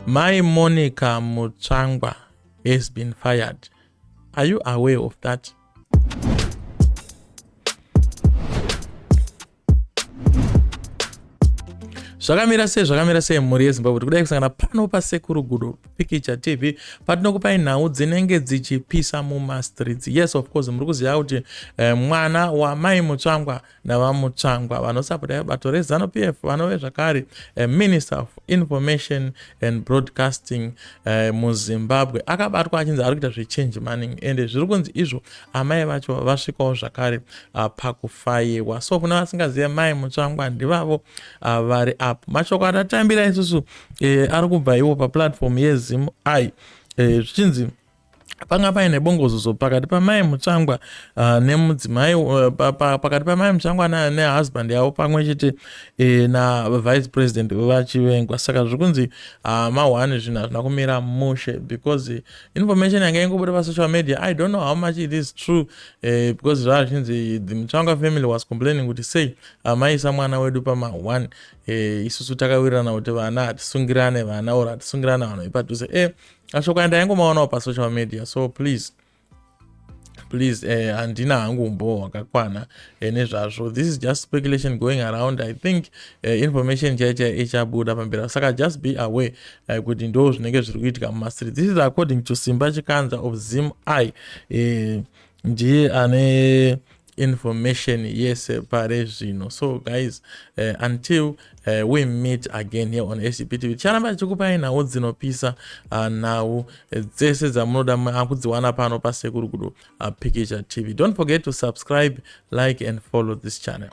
Mai Monica Mutsvangwa has been fired. Are you aware of that? Zvakamira sei, zvakamira sei mhuri yeZimbabwe? Tikudai kusangana pano paSekuru Gudo Pikicha TV, patinokupai nhau dzinenge dzichipisa mumastreets. Yes, of course, muri kuziva kuti mwana wamai Mutsvangwa naVaMutsvangwa vanosapota bato reZanu PF, vanove zvakare Minister of Information and Broadcasting muZimbabwe, akabatwa achinzi ari kuita zvechange money, ende zviri kunzi izvo amai vacho vasvikawo zvakare pakufayiwa. So kuna vasingazive, Mai Mutsvangwa ndivavo vari apo. Mashoko atatambira isusu ari kubva iwo paplatform yeZim i zvichinzi panga paine bongozozo pakati pamai Mutsvangwa nemudzimai, pakati pamai Mutsvangwa nehusband yavo pamwe chete navice president vaChivengwa. Saka zviri kunzi mahwani, zvinhu hazvina kumira mushe because information yanga ingobuda pasocial media, I don't know how much it is true, because zvaa zvichinzi the Mutsvangwa family was complaining kuti sei maisa mwana wedu pama1, isusu takawirirana kuti vana hatisungirane vana or hatisungirane vanhu vepadhuze. Mashoko aya ndaingomaonawo pasocial media, so please, please, handina hangu umbowo hwakakwana nezvazvo. This is just speculation going around. I think information chai chai ichabuda pamberi, saka just be aware kuti ndo zvinenge zviri kuitika mumastreet. This is according to Simba Chikanza of Zim i ndiye ane information yese pare zvino. So guys, until we meet again here on SCPTV, ticharamba tichikupai nhau dzinopisa, nhau dzese dzamunoda kudziwana pano paSekuru Gudo Pikicha TV. Don't forget to subscribe, like and follow this channel.